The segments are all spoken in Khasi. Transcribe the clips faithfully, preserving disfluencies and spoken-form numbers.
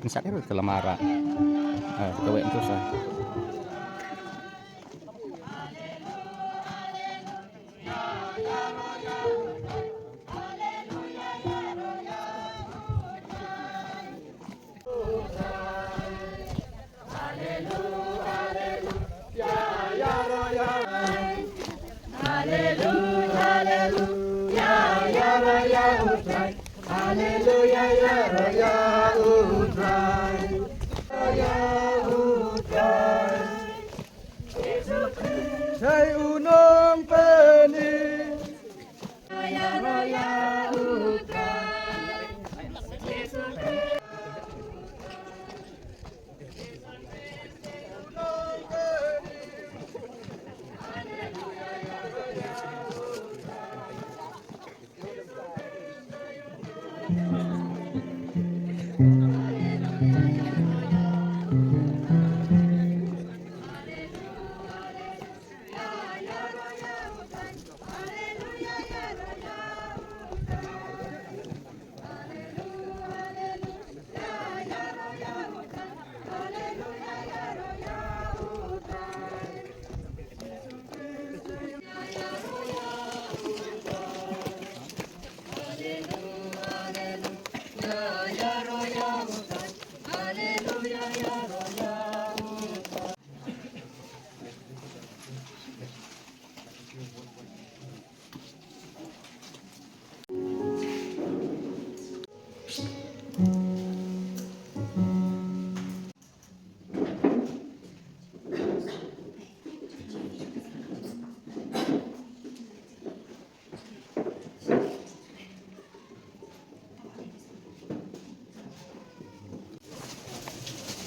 Nsak ero te lamara. Eh, te wek tu sa. Sai u nongpyni.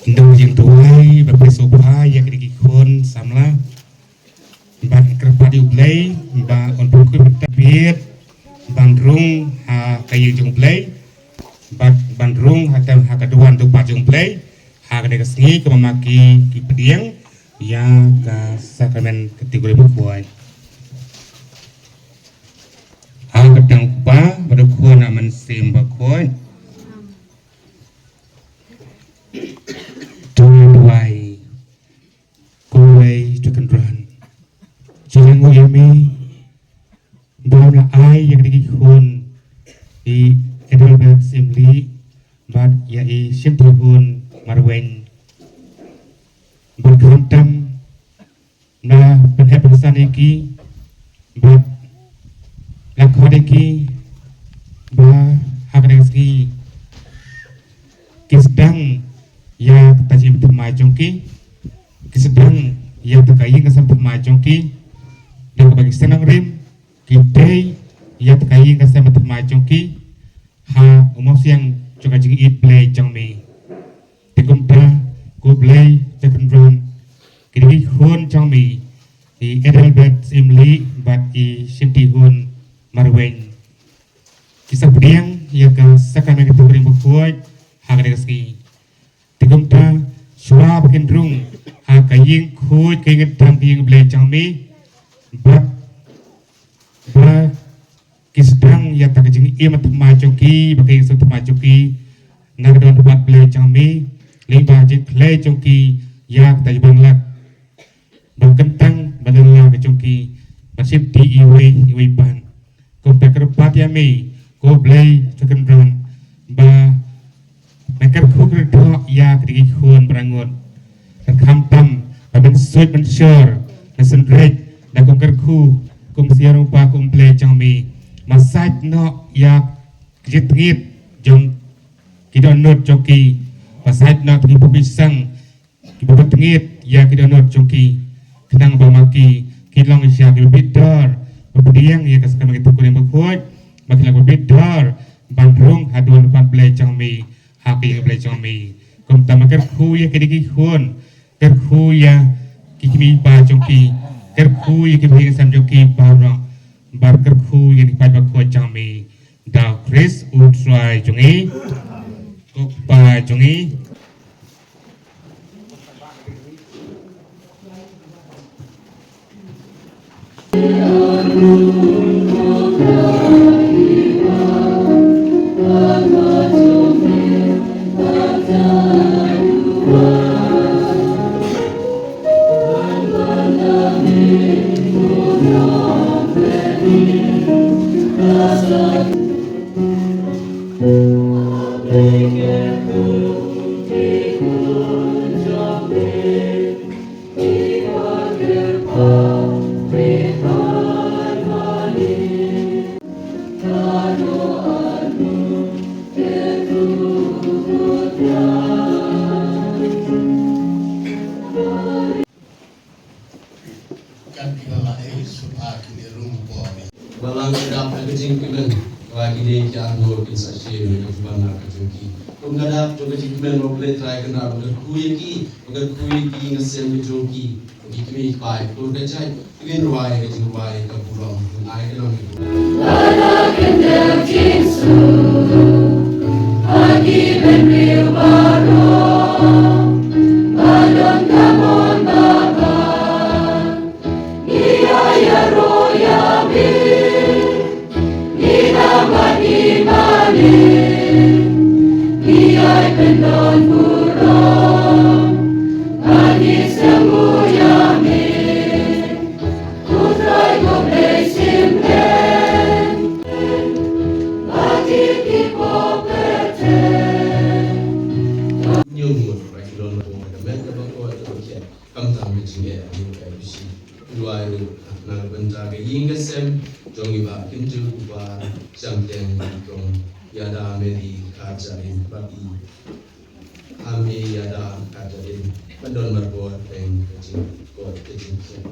Ndu jingduwai ba phi sngewbha ïa kine ki khun samla. Bad kyrpad ïa U Blei ba un pynkup ïa ka bit ban rung ha ka ïing jong U Blei. Bad ban rung ha ka, ha ka duwan dupat jong U Blei. Ha kane ka sngi kaba ma ki, ki pdiang ïa ka sakramen ka tieng bakhuid. Ha ka kyrteng U Kpa bad U Khun bad U Mynsiem Bakhuid. To duwai. Ko Blei to kynran. Jong ngi ïa me. Ba la ai ïa kine ki khun i Adelbert Syiemlieh bad ïa i Shymthuhun Marwein. Bad khamtam na pynhep pynsan ïa ki Ki ba ha kane ka sngi ki sdang ïa ka jingim thymmai jong ki, ki sdang ïa ka ïing ka sem thymmai jong ki, da kaba ki sdang rim ki dei ïa ka ïing ka sem thymmai jong ki ha u mawsiang jong ka jingïeit Blei jong me. Te kumta ko Blei Trai Kynrad, ki dei ki khun jong me, i Adelbert Syiemlieh bad i Shimtihun Marwein, ki sa pdiang ïa ka sakramen ka jingkhuid bakhuid ha kane ka sngi. Te kumta shuwa ba kin rung ha ka ïing khuid ka ïing ka sem ka ïing Blei jong me, bad ba ki sdang ïa ka jingim thymmai jong ki, ba ka ïing ka sem thymmai jong ki na ka dohnud Blei jong me, lyngba jingkhlei jong ki ïa ka jingpynlong ba kyntang ba lyngba ka jong ki, ba shim ti iwei iwei ban. Kumta kyrpad ïa me ko Blei Trai Kynrad, ba men kyrkhu kyrdoh ïa ki dei ki khun ba ngut. Khamtam ba men suid men shor, men synreit da kum kyrkhu, kum syiar u pa, kum Blei jong me. Massage noh ïa ki jingtngit jong ki dohnud jong ki. Massage noh ki pukisang ki ba tngit ïa ki dohnud jong ki, khnang ba ma ki ki long sha ki ba bitar ba pdiang ïa ka sakramen ka jingkhuid bakhuid, ba ki long ba bitar ban rung ha dohnud Blei jong me, ha ka ïing Blei jong me. Kumta ma kyrkhu ïa ki dei ki khun, kyrkhu ïa ki kmie ki kpa jong ki, kyrkhu ïa ki bahaïing sem jong ki baroh, bad kyrkhu ïa ki paid bakhuid jong me. Da u Khrist u Trai jong ngi, ko Kpa jong ngi. Kat kiba la ei shuwa kine rung bor. Ba la ka dap na ka jingkmen, ba kine ki arngut kin sa shim na ka jubab na ka jong ki. Kum ka dap jong ka jingkmen, ba U Blei Trai Kynrad un kyrkhu ïa ki, un kyrkhu ïa ki ïing ki sem ka jong ki, ki kmie ki kpa, ki kur ki jait, ki ban rwai ka jingrwai ka burom, un ai ka long ka burom. Ba la kyndit jingsuk ha ki bynriew baroh, ba don ka mon babha. Ngi ïa ïaroh ïa me, ngi dang bad ngi mane, ngi ïai pynlong burom, ba ngi sngewthuh ïa me. Ko Trai ko Blei shim lem, ba ki ki pop kyrteng. Ñiewmut ba ki don bad ka met kaba khuid kaba khiah. Khamtam ka jingeh ruh ka pyrshah. Duwai ruh na ka bynta ka ïing ka sem jong i Bah Kyntiew Kupar, Shyam Teng Kong, Ïada Mary Kharjahrin bad i Ame Ïada Kharjahrin, ban don marwei teng ka jingkoit ka jingkhiah.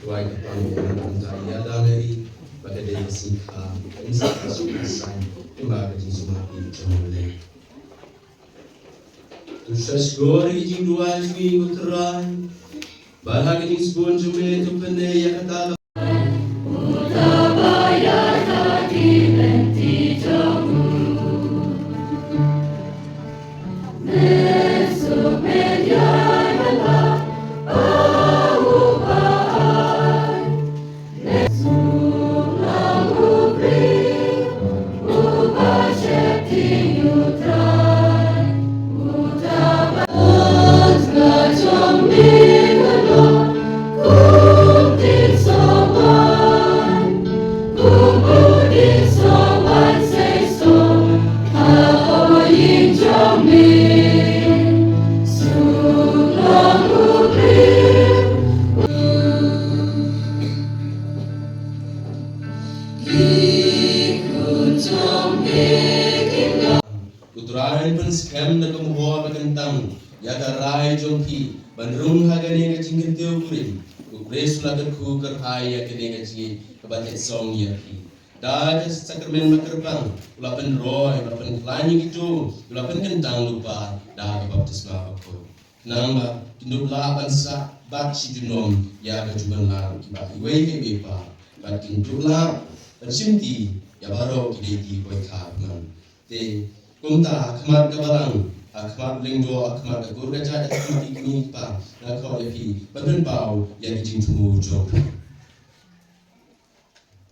Duwai ka pang ïa na ka bynta Ïada Mary ba ka dei ka sngikha, ka sngikha sngikha saiñ, kumba ka jingsngewbha jong U Blei. To shah shkor ïa ki jingduwai jong ngi ko Trai. Bad ha ka jingsbun jong me to pyni ïa kata ka U Trai un pynskhem da ka mohor ba kyntang ïa ka rai jong phi ban rung ha kane ka jingkyntiew kurim. U Khrist u la kyrkhu kyrhai ïa kane ka jingïeit kaba thied song ïa phi. Da ka sakramen ba kyrpang u la pynroi, u la pynkhlaiñ ïa kito, u la pynkyntang lypa da ka baptisma bakhuid. Nangba kin dup lah ban sah bad shi junom ïa ka jubab lang kiba iwei ïa iwei pa, bad kin dup lah ban shimti ïa baroh ki dei ki koit ka man. Te kumta ha khmat ka balang, ha khmat lyngdoh, ha khmat ka kur ka jait, ha khmat ki kmie ki kpa, nga khot ïa phi ban pynpaw ïa ki jingthmu jong phi.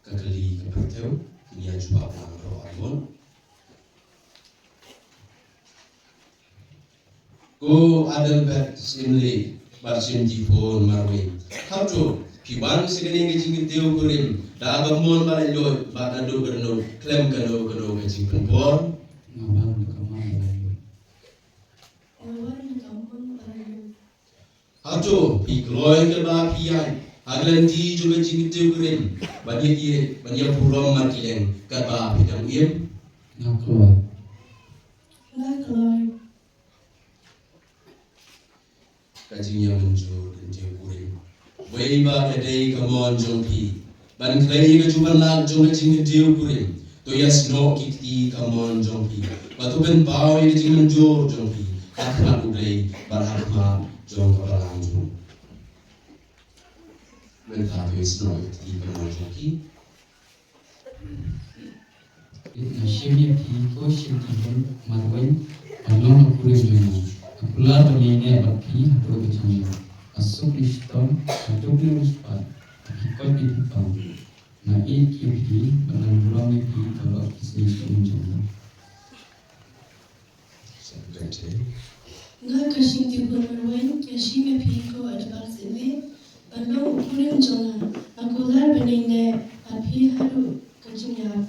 Ka kali ka pyrthei, kine ïa jubab lang baroh arngut. Ko Adelbert Syiemlieh bad Syiemjipon Marwein. Hato phi wan sha kane ka jingkyntiew kurim da ka mon ba laitluid bad naduh ka dohnud khlem kano kano ka jingpynpor? Nga wan da ka mon ba laitluid. Nga wan da ka mon ba laitluid. Hato phi kloi katba phi ïaid ha ka lynti jong ka jingkyntiew kurim ban ïa ïeit, ban ïa burom markylliang katba phi dang im? Nga kloi. Nga kloi. Ka jingïamynjur kyntiew kurim. Wei ba ka dei ka mon jong phi ban khlei ïa ka jubab lang jong ka jingkyntiew kurim. To ïasnoh ki kti ka mon jong phi bad to pynpaw ïa ka jingmynjur jong phi ha khmat U Blei bad ha khmat jong ka balang jong U. Mynta to ïasnoh ïa ki kti ka mon jong phi. Nga shim ïa phi ko Syiemjipon Marwein ban long ha kurim jong nga. Nga kular ban ïaineh bad phi haduh ka jingim. Nga suk ne shitom, nga duk ne riewspah, ha phi koit ne phi pang. Nga ïeit ïa phi bad ngan burom ïa phi baroh ki sngi jong nga. Nga ka Syiemjipon Marwein, nga shim ïa phi ko Adelbert Syiemlieh ban long u kurim jong nga. Nga kular ban ïaineh bad phi haduh ka jingïap.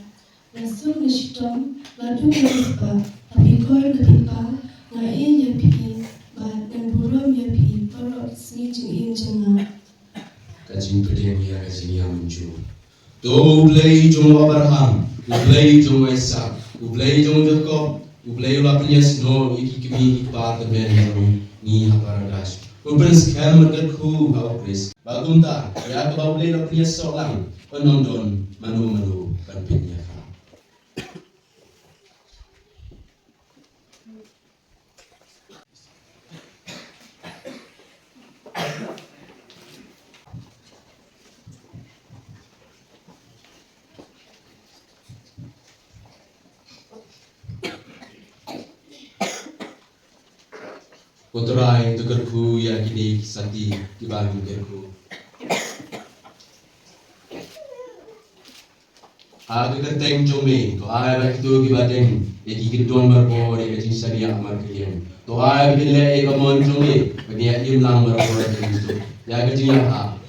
Nga suk ne shitom, nga duk ne riewspah, ha phi koit ne phi pang. Nga ïeit ïa phi bad ngan burom ïa phi baroh ki sngi jingim jong nga. Ka jingpdiang ïa ka jingïamynjur. To U Blei jong u Abraham, U Blei jong u Isaak, U Blei jong u Jakob, U Blei u la pynïasnoh ïa ki kmie ki kpa tymmen jong ngi ha Paradais, un pynskhem bad kyrkhu ha U Khrist. Bad kumta ïa kaba U Blei u la pynïasoh lang, un ym don mano mano ban pynïakha. Ko Trai, to kyrkhu ïa kine ki sakhi kiba kin kyrkhu. Ha ka kyrteng jong me, to ai ba kito kiba deng ïa ki kyndon markhor ïa ka jingshaniah markylliang. To ai ba kin leh ïa ka mon jong me, ba kin ïa im lang markhor ïa ka jingïakhun, ïa ka jingïakhun.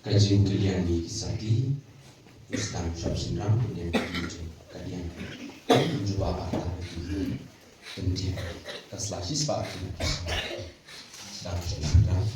Ka jingkylliang ïa ki sakhi. Sdang shop sdang, kemudian kemudian kemudian jubab apa itu penting. Ka sla shispah. Sdang shop sdang.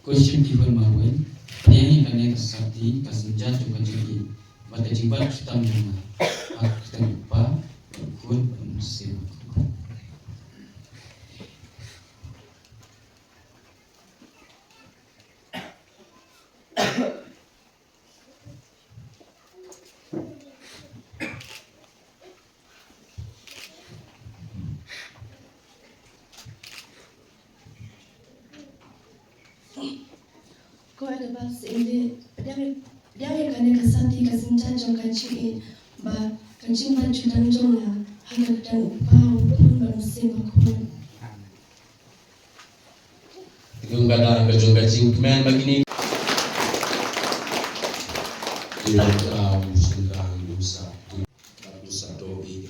Ko Syiemjipon Marwein, pdiang ïa kane ka sakhi ka synjan jong ka jingïeit bad ka jingbat shitom jong nga. Ha ka kyrteng U Kpa, U Khun bad U Mynsiem. Ko Adelbert Syiemlieh, pdiang, pdiang ïa kane ka sakhi ka synjan jong ka jingïeit bad ka jingbat shitom jong nga, ha ka kyrteng U Kpa, U Khun bad U Mynsiem Bakhuid. Kum ka dang ka jong ka jingkmen ba kine. Ïa ka, um, sengkang dosa. Dosa to i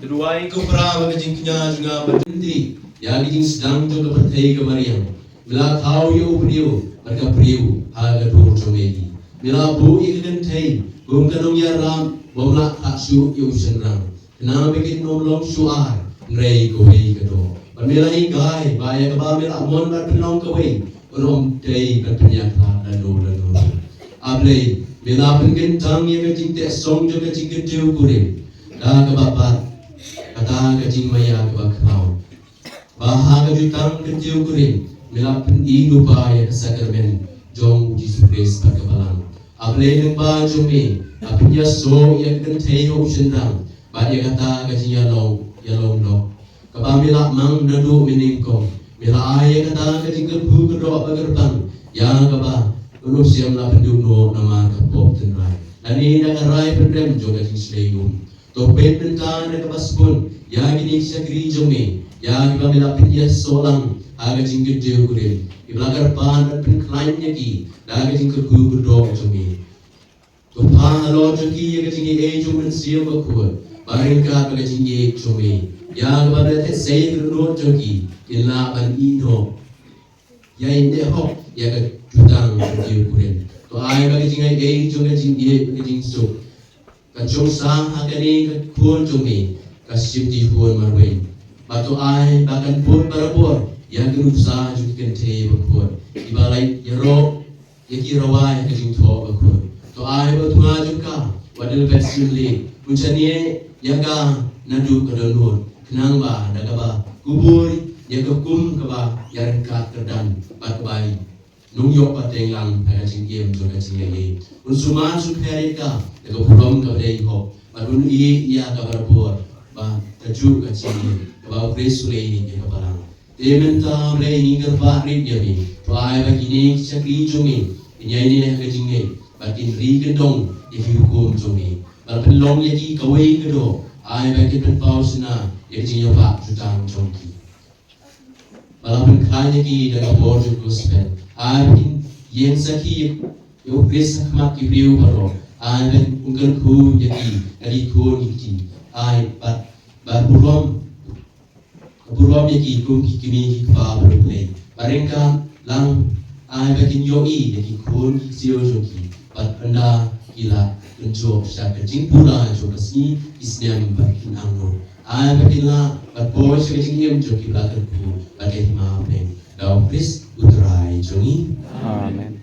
Ka duwai ka pra ba ka jingkñia jong nga ba tynti ïa ka jingsdang jong ka pyrthei ka mariang. Me la thaw ïa u briew bad ka briew ha ka dur jong me hi. Me la buh ïa ka kynthei kum ka nongïarap bym lah khah shuh ïa u shynrang. Khnang ba kin ym long shuh ar, hynrei kawei ka doh. Bad me la hikai ba ïa kaba me la mon ban pynlong kawei, un ym dei ban pynïakhlad lano lano. A Blei, me la pynkyntang ïa ka jingteh song jong ka jingkyntiew kurim da kaba bat kata ka jingmaïa kaba khraw. Ba ha ka jutang kyntiew kurim me la pyni lypa ïa ka sakramen jong u Jisu Khrist bad ka Balang. A Blei, lyngba jong me la pynïasoh ïa ka kynthei ha u shynrang bad ïa kata ka jingïalong ïalong lok kaba me la mang naduh mynnyngkong. Me la ai ïa kata ka jingkyrkhu kyrdoh ba kyrpang ïa kaba un ym shym la pynduh noh namar ka pop tynrai lane da ka rai pynrem jong ka jingshlei um. To peit mynta da kaba sbun ïa kine ki shakri jong me, ïa kiba me la pynïasoh lang ha ka jingkyntiew kurim, kiba la kyrpad ban pynkhlaiñ ïa ki da ka jingkyrkhu kyrdoh jong me. To phah halor jong ki ïa ka jingaiei jong u Mynsiem Bakhuid, ba ryngkat bad ka jingïeit jong me, ïa kaba me la theh sei ïa ka dohnud jong ki, kin lah ban ïeh noh ïa, ïeh hok ïa ka jutang kyntiew kurim. To ai ba ka jingaiei jong ka jingïeit bad ka jingsuk kan shong sah ha kane ka khun jong me ka shim jingkhun marwei. Bad to ai ba kan bud barabor ïa ka nuksa jong ki kynthei bakhuid kiba la ïaroh ïa ki rwai ha ka jingthoh bakhuid. To ai ba u tnga jong ka Wat Dilbert Syiemlieh un shaniah ïa ka naduh ka dohnud, khnang ba da kaba kubur ïa ka kum kaba ïaryngkat kyrdan bad kaba nongïoh pateng lang ha ka jingim jong ka jingïaleh. Un sumar sukher ïa ka da ka burom kaba dei hok bad un ïeh ïa ka barabor ba kajuh ka jingim kaba u Khrist u leh ïa ka Balang. Te mynta Blei ngi kyrpad rit ïa me, to ai ba kine ki shakri jong me kin ïaineh ha ka jingngeit bad kin ri kyndong ïa ki hukum jong me. Bad pynlong ïa ki kawei ka doh, ai ba kin pynpaw shynna ïa ka jingïabah jutang jong ki. Ba la pynkhlaiñ ïa ki da ka bor jong ka gospel, ai ba kin ïeng sakhi ïa u Khrist ha khmat ki briew baroh, ai ba kin kyrkhu ïa ki da ki khun ki kti, ai ba, ba burom burom ïa ki kum ki kmie ki kpa ba riewblei. Bad ryngkat lang ai ba kin ïohi ïa ki khun ki ksiew jong ki bad ynda ki la pynjop sha ka jingpura jong ka sngi ki snem bad kin angnud. Ai ba kin lah ban poi sha ka jingim jong kiba la kyrkhu bad ka hima bneng da u Khrist u Trai jong ngi. Amen.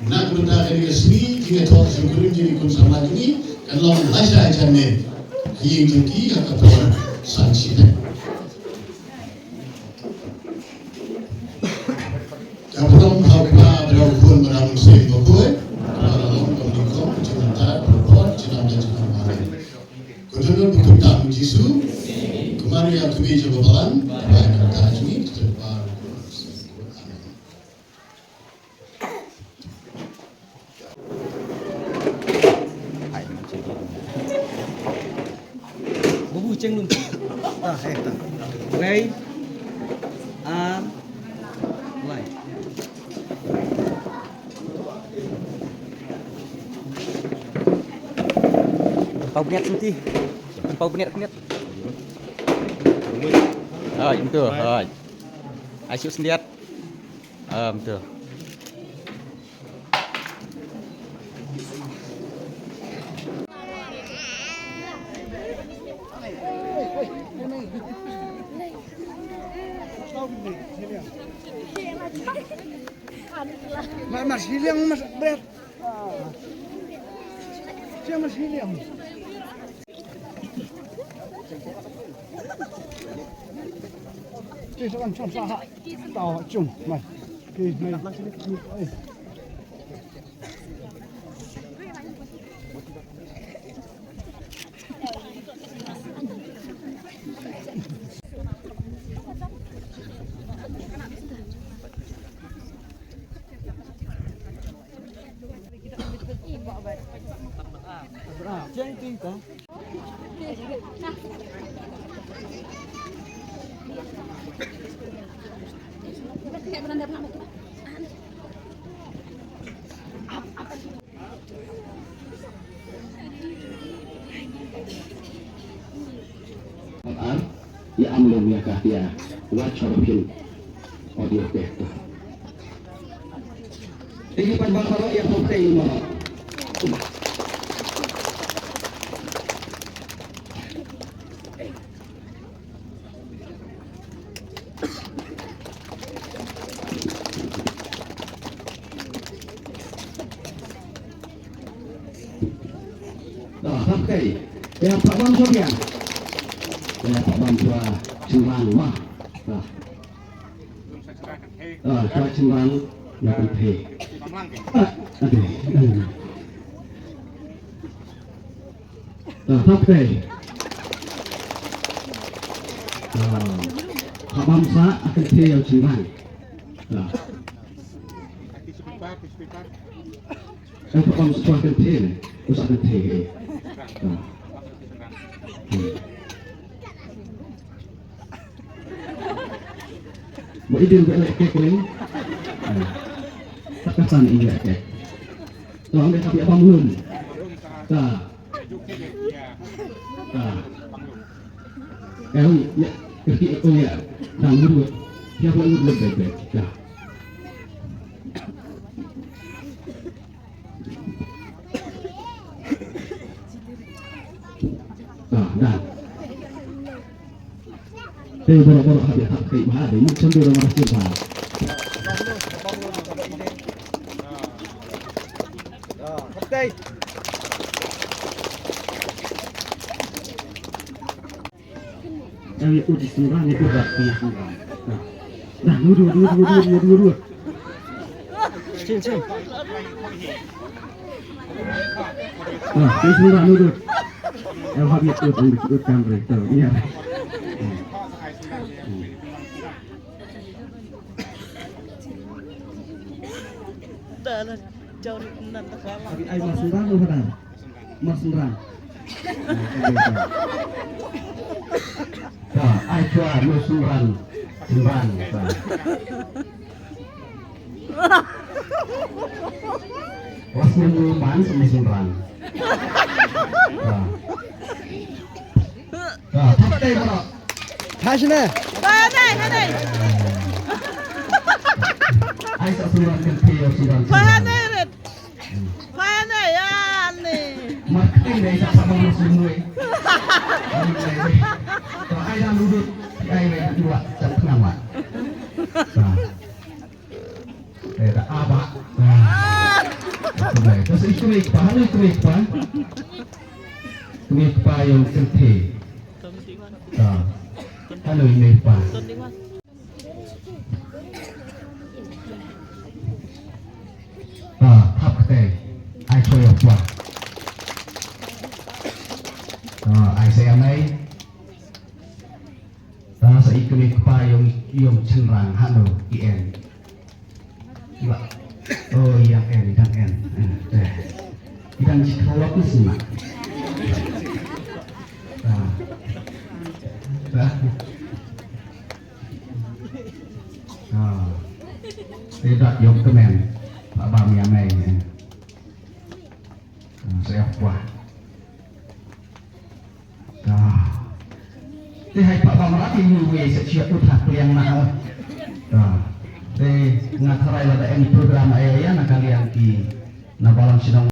Na ka bynta kane ka sngi, jingïathoh jingkurim jong ki khun samla jong ngi kan long lashai jan ne ha ïing jong ki ha ka por san shiteng. Ka burom ha u Kpa, bad u Khun, bad u Mynsiem Bakhuid. Ka la long kum nyngkong, jingmynta, jingpyrkhat, jingmynta, jingmynta. Ko Dohnud Bakhuid Tam Jisu, ko Maria ka Mei jong ka Balang, pynban ka bynta jong ngi, ka jingpynban. Amen. Bubu cheng nun. Ta, eh, ta. Wei. Ar. Lai. Pau bniat senti. Pau bniat bniat. Hai, betul. Hai. Asyik sendiat. Ah, betul. Mas, mas, hilang, mas, berat. Siang, mas, hilang. Ti sa kan chong sa ha. Tao chung, mai. Ki, mai. Ai. Ar, ïa am lem ïa ka ïa, wat shah phin. Audio test. Igi pan bang baroh ïa pok tei mo. Dah, hap kai. Ïa, phah bam shuwa biang. Ïa, phah bam shuwa chynrang, mah. Dah. Ah, shuwa chynrang, ïa, pynthei. Ah, aduh. Ah, hap kai. Ah, phah bam shuwa, ah, pynthei ïa u chynrang. Ah. Eh, pha bam shuwa kynthei ne. Usa kynthei, eh. Ah. Hmm. Ba i dei ba leh kek ne. Ah. Tak ka san i leh kek. To, ong dei ka pia bam lum. Ta. Ta. Eh, ong, ya. Kek, ong, ya. Dang lum. Ya, ba lum, lum, bek, bek. Ta. Ah, dah. Te baroh-baroh hap ïa hap kai bha, dei mut chan dei marah sir bha. Ah, hap kai. Yang ia ut i Sumran, ia ut bad i Sumran. Dah, dah, dua, dua, dua, dua, dua, dua, dua. Dah, i Sumran, dua, dua. Yang hab ia ut, yang ut kamera, tu, ia. Dah lah, jauh ni, nan dah. Abi ai Mar Sumran, lu hadang. Mar Sumran. Ka, ai chwa lu Sumran. Sumran, ka. Ras ni lu man sama Sumran. Ka. Ka, thap dei baroh. Thap shane. Ba ne, ne, ne. Ai sa Sumran kan thei, Sumran. Ba ne, rit. Pane ya ni. Marketing dei sa sa bang semua. To ai dah ludut, ai dei dua, tak tenang lah. Eh, dah abak. Terus itu ni kepala, itu ni kepala. Ini kepala yang kenthe. Halo, ini kepala. Ah, hap kate. Ai choi ïa pua. Ah, ai sa ïa mei. Ta sa i kmie kpa ïong, ïong chynrang hano i en. Ba. Oh, ïa en, dang en. Eh, eh. I dang jikhawa ku sima. Ah. Ah. Ah. Te dak ïoh kmen. Ba ba mia mei. Ah, saya kuat. Ah. Te hai pa ba mara ki nyu we se chia utha kliang na. Ah. Te nga tharai lada em program ai ai na ka liang ki na balang shnong.